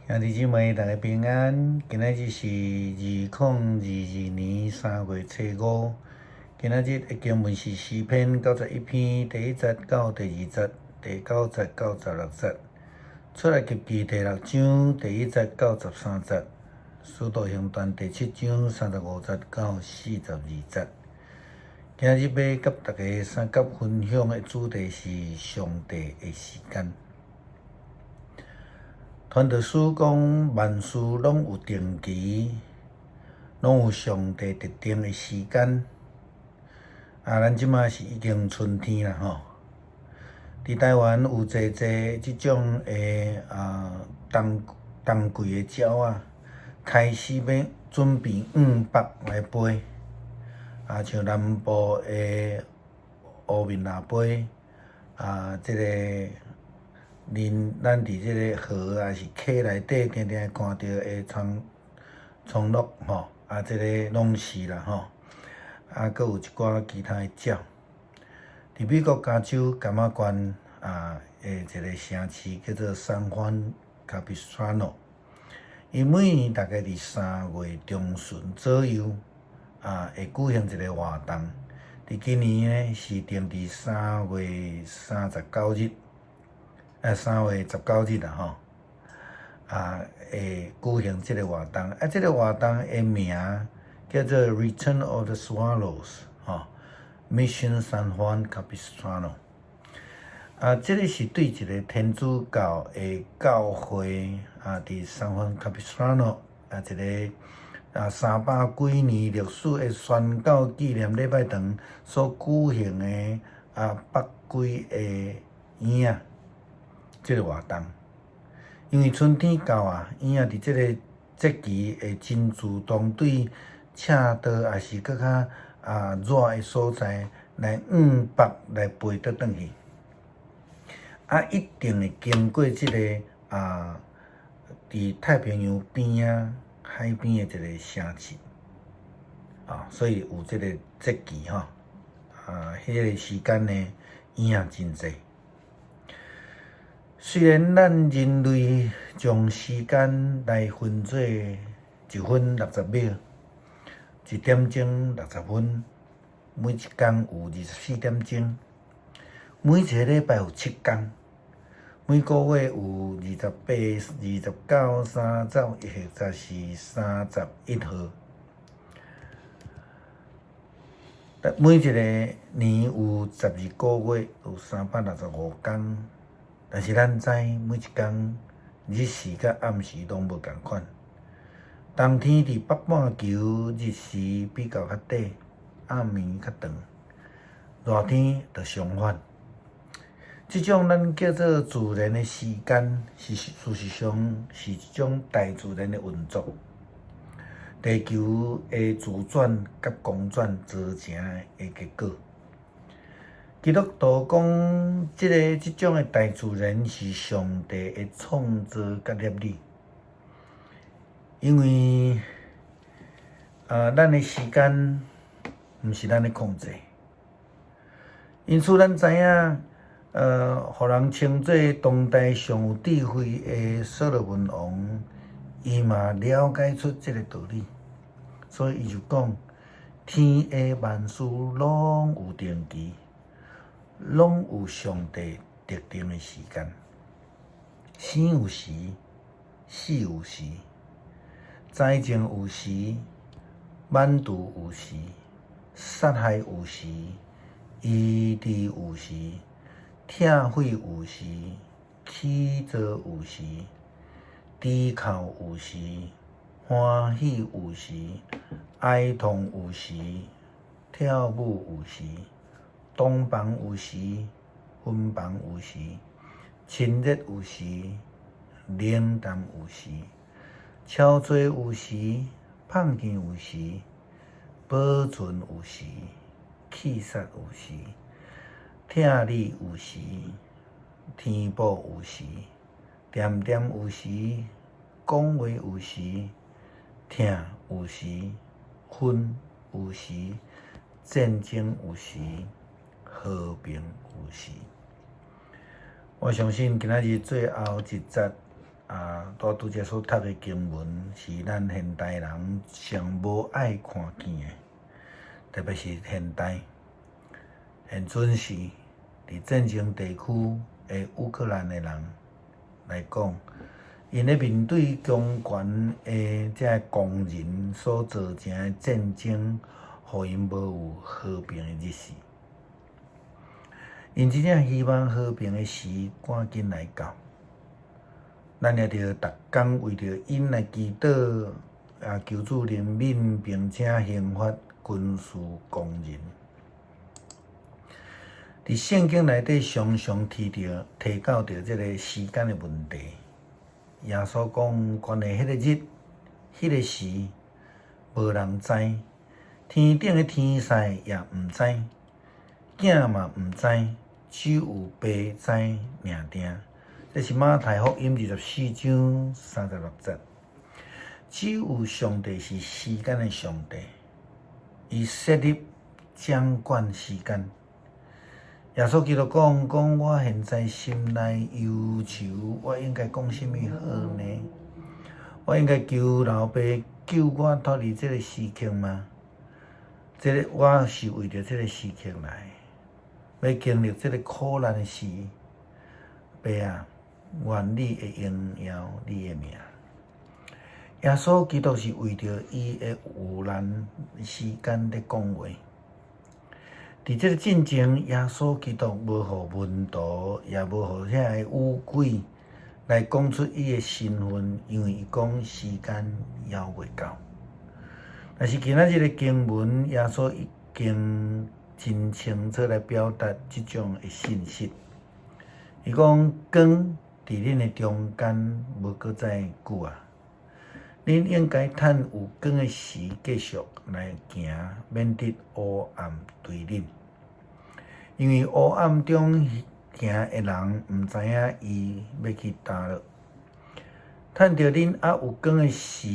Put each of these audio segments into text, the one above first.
兄弟姊妹，大家平安。今仔日是2022年3月初五。今仔日的經文是詩篇91篇第一節到第二節，第九節到16節。出埃及記第六章第一節到13節。使徒行傳第七章35節到42節。今日欲佮大家相佮分享的主題是上帝的時間。傳道書講，萬事攏有定期，攏有上帝特定的時間。啊，咱這馬是已經春天啦吼。佇台灣有濟濟這種的啊冬冬季的鳥仔，開始欲準備往北來飛。啊，像南部的烏面蜊飛，啊，這个恁咱佇這个河抑是溪內底，定定會看著的蒼蒼鷺吼，啊，這个攏是啦吼，啊，閣有一寡其他的鳥。佇美國加州柑仔縣啊的一个城市叫做 San Juan Capistrano，伊每年大概佇3月中旬左右啊，會舉行一个活動。佇今年呢是定佇3月39日。3月19日啦吼，啊，會舉行這个活動。啊，這个活動的名叫做 Return of the Swallows，吼，Mission San Juan Capistrano。啊，這个是對一个天主教的教會啊，佇 San Juan Capistrano 啊，一个啊300幾年歷史的宣教紀念禮拜堂所舉行的啊北歸的鷹仔。這个活動，因為春天到啊，鷹仔佇這个節期會真自動對赤道抑是閣較啊熱的所在來往北來飛倒轉去，啊，一定會經過這个啊，佇太平洋邊仔海邊的一个城市，啊，所以有這个節期吼，啊，彼个時間呢，鷹仔真濟。雖然咱人類將時間來分做1分60秒，一點鐘60分，每一工有24點鐘，每一个禮拜有7工，每個月有28、29、30，或者是31號。每一个年有12個月，有365工。但是咱知，每一工日時佮暗時攏無仝款。冬天佇北半球日時比較較短，暗暝較長；熱天就相反。這種咱叫做自然的時間，是事實上是一種大自然的運作。地球的自轉佮公轉造成的結果。基督徒講，這个這種的大自然是上帝的創造佮攝理，因為啊，咱的時間毋是咱咧控制，因此咱知影，予人稱做當代上有智慧的所羅門王，伊嘛了解出這个道理，所以伊就講：天下萬事攏有定期。攏有上帝特定的時間，生有時，死有時，栽種有時，挽除有時，殺害有時，醫治有時，拆毀有時，起造有時，低哭有時，歡喜有時，哀痛有時，跳舞有時。洞房有時，分房有時，親熱有時，冷淡有時，敲錘有時，放棄有時，保存有時，棄殺有時，疼你有時，填補有時，恬恬有時，講話有時，疼有時，恨有時，戰爭有時，和平有時。我相信今仔日最後一節啊，我拄才所讀的經文是咱現代人上無愛看見的，特別是現代現陣時佇戰爭地區的烏克蘭的人來講，𪜶咧面對強權的這狂人所造成的戰爭，予𪜶無有和平的日時。𪜶真正希望和平的時趕緊來到。咱也著逐工為著𪜶來祈禱，啊，求主憐憫，並且懲罰軍事狂人。佇聖經內底常常提著提到著這个時間的問題。耶穌講，關於彼个日、彼个時，無人知，天頂的天使也毋知，囝嘛毋知，只有爸知爾定。這是馬太福音24章36節。只有上帝是時間的上帝，伊設立掌管時間。耶穌基督講講，我現在心內憂愁，我應該講啥物好呢？我應該求老爸救我脫離這个時刻嗎？這个我是為著這个時刻來，欲經歷這个苦難的時，爸啊，願你會榮耀你的名。耶穌基督是為著伊的有難時間咧講話。佇這个進前，耶穌基督無予門徒，也無予遐个烏鬼來講出伊的身份，因為伊講時間猶未到。但是今仔日的經文，耶穌已經真清楚來表達這種的信息。伊講光佇恁的中間無閣再久啊，恁應該趁有光的時繼續來行，免得烏暗追恁。因為烏暗中行的人毋知影伊欲去佗落。趁著恁猶有光的時，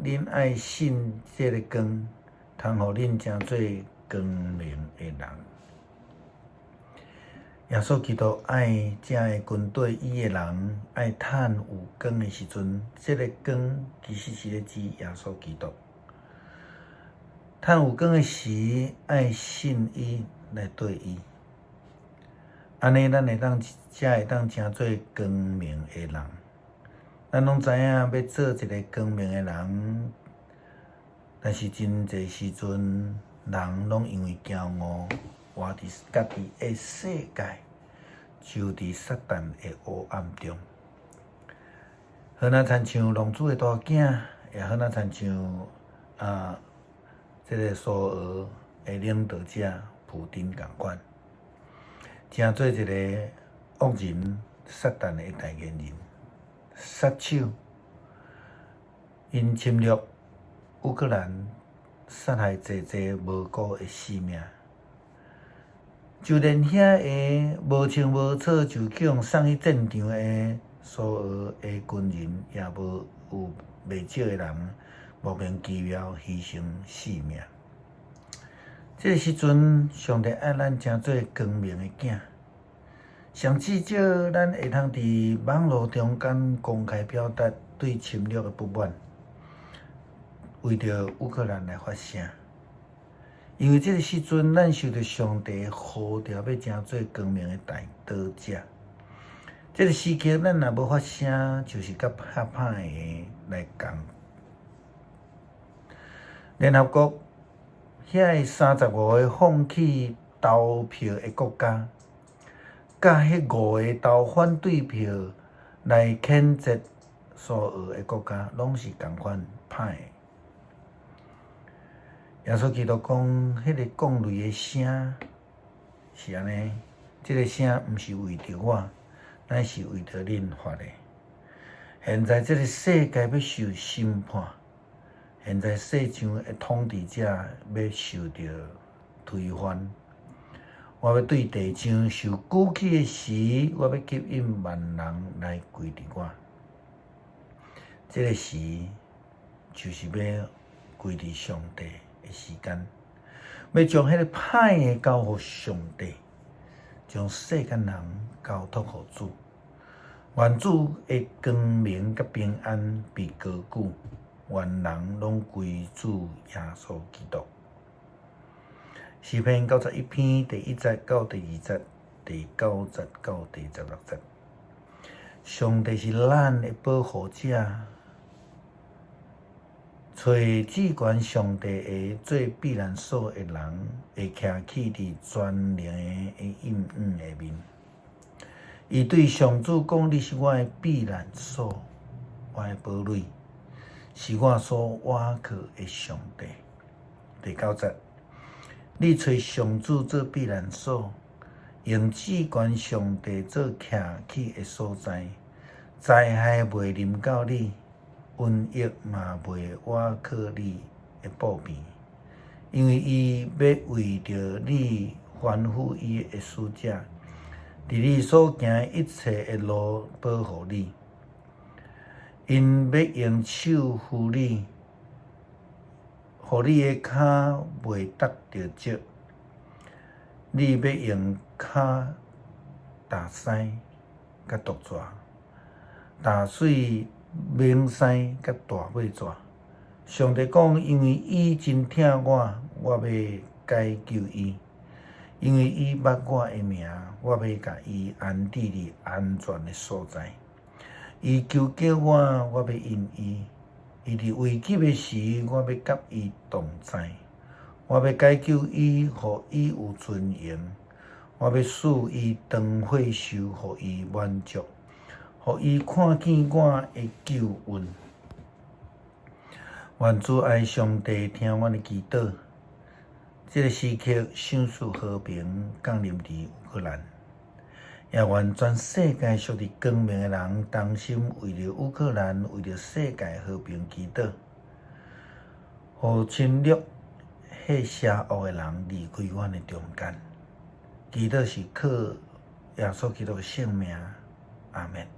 恁愛信這个光，通予恁成做光明的人。耶穌基督愛遮个軍隊伊的人，愛趁有光的時陣，這个光其實是咧指耶穌基督。趁有光的時，愛信伊來綴伊，按呢咱會當才會當成做光明的人。咱攏知影欲做一个光明的人，但是真濟時陣，人攏因為驕傲，活佇家己的世界，就佇撒旦的黑暗中。好若親像浪子的大囝，也好若親像啊，這个蘇俄的領導者普丁仝款，成做一个惡人、撒旦的代言人、殺手。𪜶侵略烏克蘭，殺害濟濟無辜的性命，就連遐个無清無楚就去予送去戰場的蘇俄的軍人，也無有袂少的人莫名其妙犧牲性命。這个時陣，上帝愛咱成做光明的囝，上至少咱會通佇網路中間公開表達對侵略的不滿，為著烏克蘭來發聲。因為這个時陣，咱受著上帝呼召，欲成做光明的代禱者。這个時刻，咱若無發聲，就是佮歹歹的來仝。聯合國遐个35个放棄投票的國家，佮彼五个投反對票來譴責蘇俄的國家，攏是仝款歹的。耶穌基督講，彼个降雷的聲是按呢，這个聲毋是為著我，乃是為著恁發的。現在這个世界欲受審判，現在世上的統治者欲受著推翻。我欲對地上受舉起的時，我欲吸引萬人來歸佇我。這个時就是欲歸佇上帝的時間，欲將彼个歹的交予上帝，將世間人交託予主。願主的光明佮平安被高舉，願人攏歸主耶穌基督。詩篇91篇第1節到第2節，第9節到第16節。上帝是咱的保護者，揣至懸上帝的做避難所的人，會徛起佇全能的蔭影下面。伊對上主講：你是我的避難所，我的堡壘，是我所倚靠的上帝。第9節，你揣上主做避難所，用至懸上帝做徛起的所在，災害袂臨到你，瘟疫嘛袂倚靠你的布邊，因為伊欲為著你吩咐伊的使者，佇你所行的一切的路保護你。𪜶欲用手扶你，予你的跤袂觸著石。你欲用跤踏獅佮毒蛇，踏碎猛獅佮大尾蛇。上帝講：因為伊真疼我，我欲解救伊；因為伊捌我的名，我欲共伊安置佇安全的所在。伊求叫我，我欲應伊；伊佇危急的時，我欲佮伊同在。我欲解救伊，予伊有尊榮；我欲賜伊長歲壽，予伊滿足，予伊看見我的救恩。願主愛上帝聽阮的祈禱。這个時刻，賞賜和平降臨佇烏克蘭，也願全世界屬佇光明的人同心為著烏克蘭、為著世界和平祈禱，予侵略彼邪惡的人離開阮的中間。祈禱是靠耶穌基督的聖名，阿們。